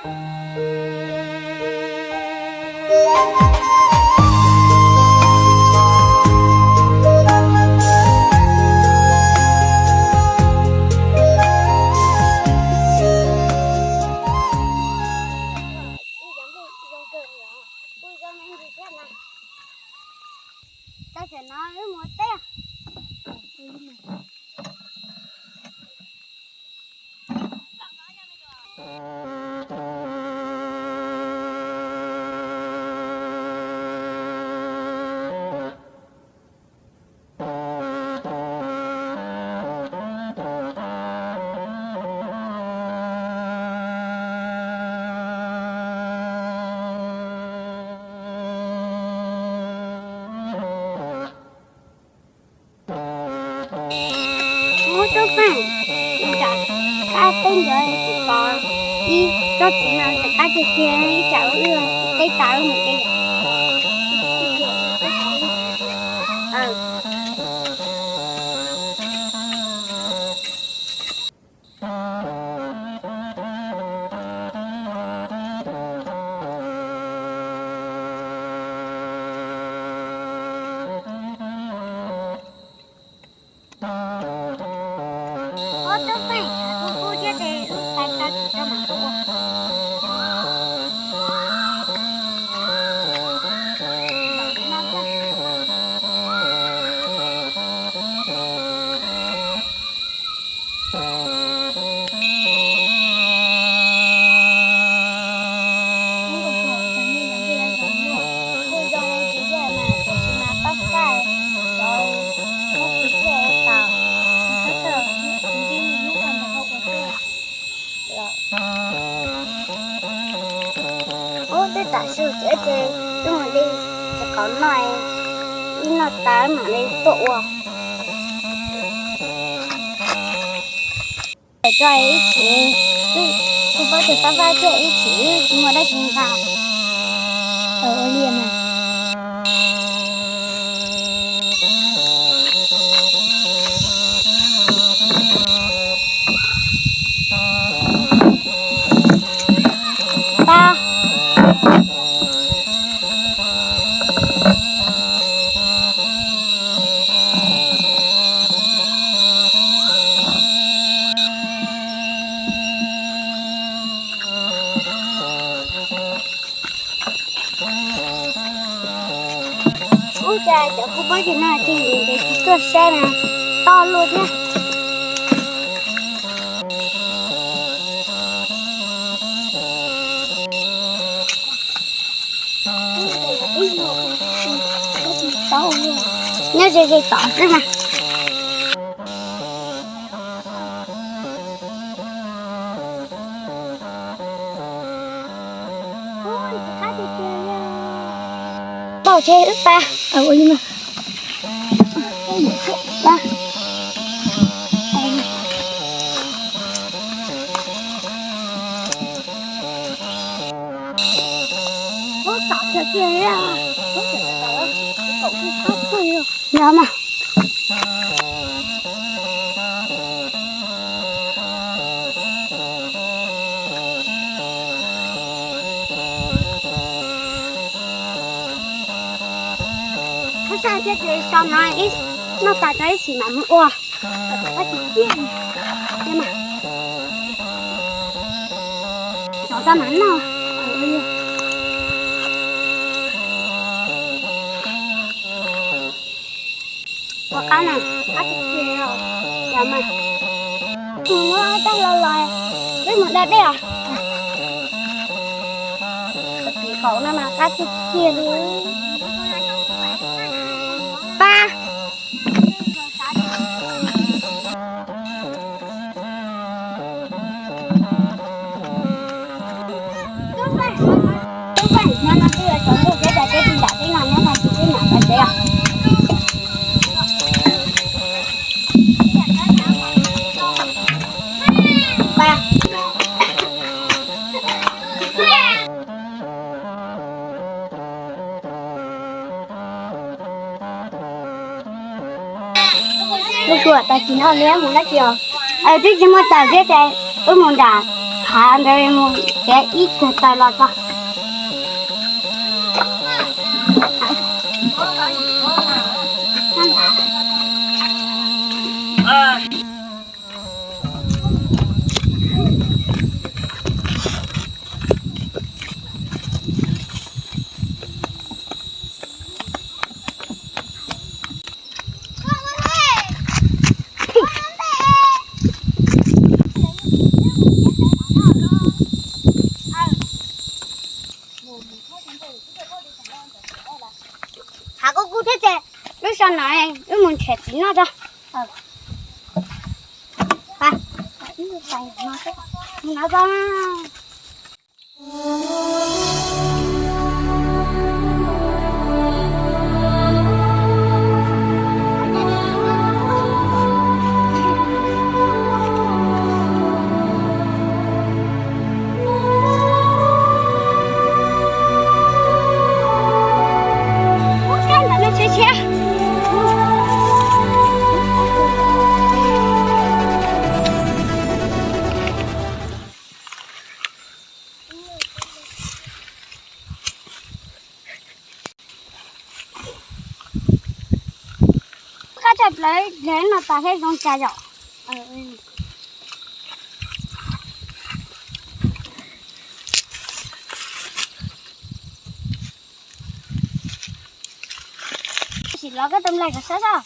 Tau tam no wb mus teb. Ub, Tub Feej, ib tsam qab teb ntawd tsis pom ib tsob txiv no, qab tiag tiag, ib tsam wb teb tas wb mus de. Ub, Tub Feej, tshav kub kub thiab ces wb pai xa tsis tau mam ua. Ub, twb tam sim tiav ces wb mus de qos noj, wb noj tas mam li tuaj ua. Tso ib chim, kuv paub tias fab fab thiab ib chim wb tsis muaj dab tsi nqa. Ua li mas. Pa. Ub, cas cov kub pob zeb no ces ntev ntev tsis tuaj saib na, toj luaj thiab. Nyob ze ze tod xwb mas. Tau ces wb pa. Ua li mas. Ub, tom kiag kiag li, ub, tom kiag kiag li. Yog mas. Qab xaj thiab ces so no ib, noj tas tso ib chim mam mus ua. Qab xaj thiab, so tso mam noj. Ua qab na, qab tiag tiag os. Yog mas, mus muab tab hlo los, wb mus da dej os. Tim qaum no mas qab tiag tiag li. Pa. Tub Feej, no no twb yuav tsaus ntuj thiab, cas peb tsis nram teb no nyob no, tsis peb nram pem tsev os. Pa. Lub suab tas tsis noj li, mus dab tsi os? Twb tsis muaj taws thiab ces wb mus nram Hav ntawd mus txiav ib tug taws los tso. Hav kub kub thiab ces lub sij hawm no wb mus nrhiav txiv noj tso. Qab tshaj plaws dlawg no tas thiab zoo cas yom. Sim los koj tus nplaig kom sab sab.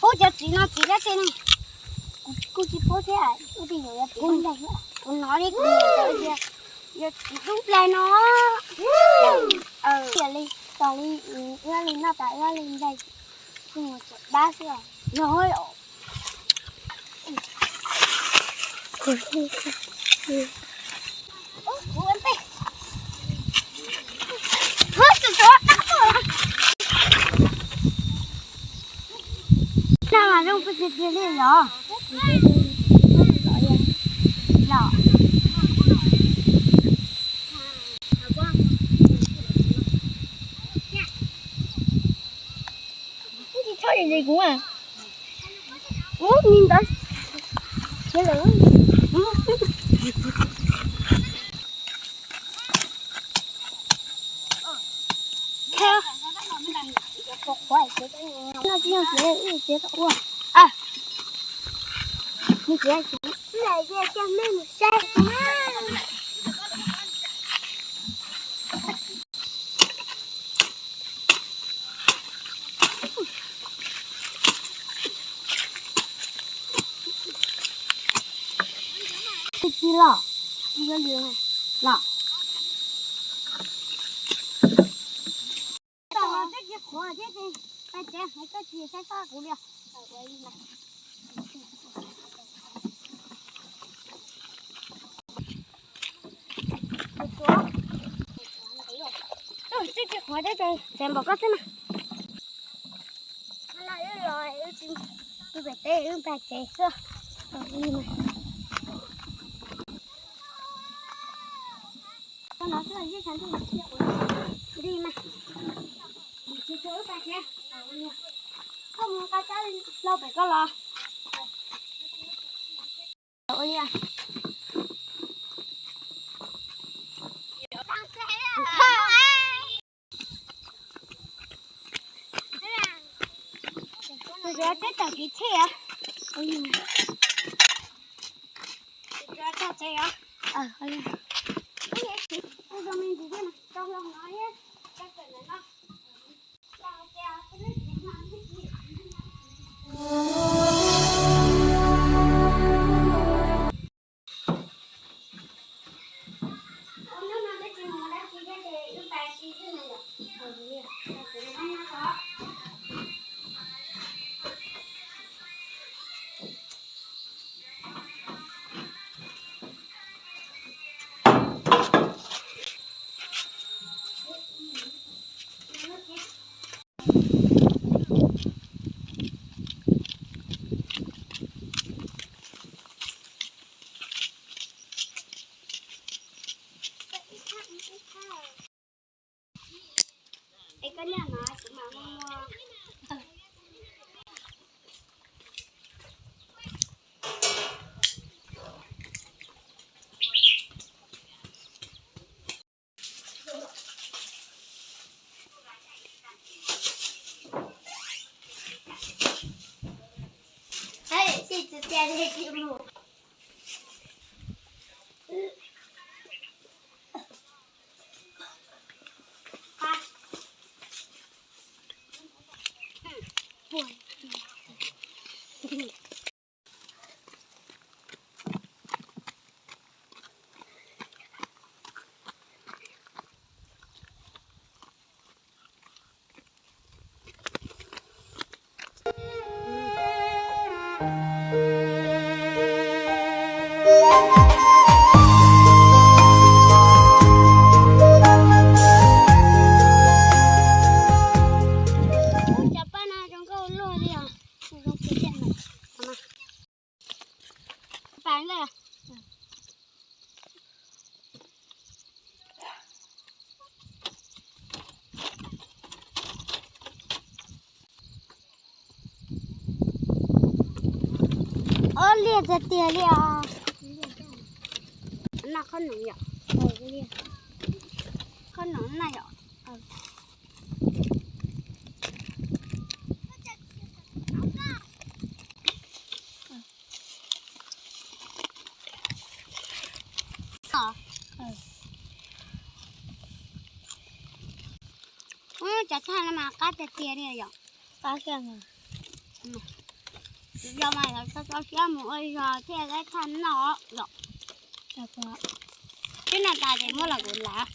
Ub, cov txiv no txiv dab tsi ne? Kuv tsis paub thiab, ub, tej zaum yog txiv dub nplaig. Kuv hnov li kuv tias yog txiv dub nplaig no. Yog li, tos li, wb li noj tas wb li nplaig, mus tseem dab xwb os. Yog os. Noj mas zoo kawg tiag tiag li los. Los. Tsis txhob li kuv. Ub, ni ntawd. Khiav lawm. No tsis yog khiav, khiav tom ua. Nws khiav, khiav. Tsis los, tsis yog li los. Tom los twb tsis qhuav thiab ces, pais tsev, koj tsis saib txog kuv li. Twb tsis qhuav thiab ces tseem npaum koj xwb na. Wb los wb tsis, wb pem teb wb pais tsev xwb. Koj no xwb los yeej sab ntuj li mas. Tsis tshua wb pais tsev. Koj mus qab tsab hlau pem koj los. Ua li. Tus yuav teb tawm kev chej os. Tus yuav txog tsev os. Cov paj no zoo nkauj luaj li os. Zoo kawg thiab. Pas ntej. Ob liaj tiag tiag li os. Noj qhob noom yom. Qhob noom noj yom. Cov thaj no mas qab tiag tiag li yom. Qab tiag. Yog mas yog tso tso siab mus ua zog thiaj laib thaj noj yom. Twb noj tas ces muab los kuv lav.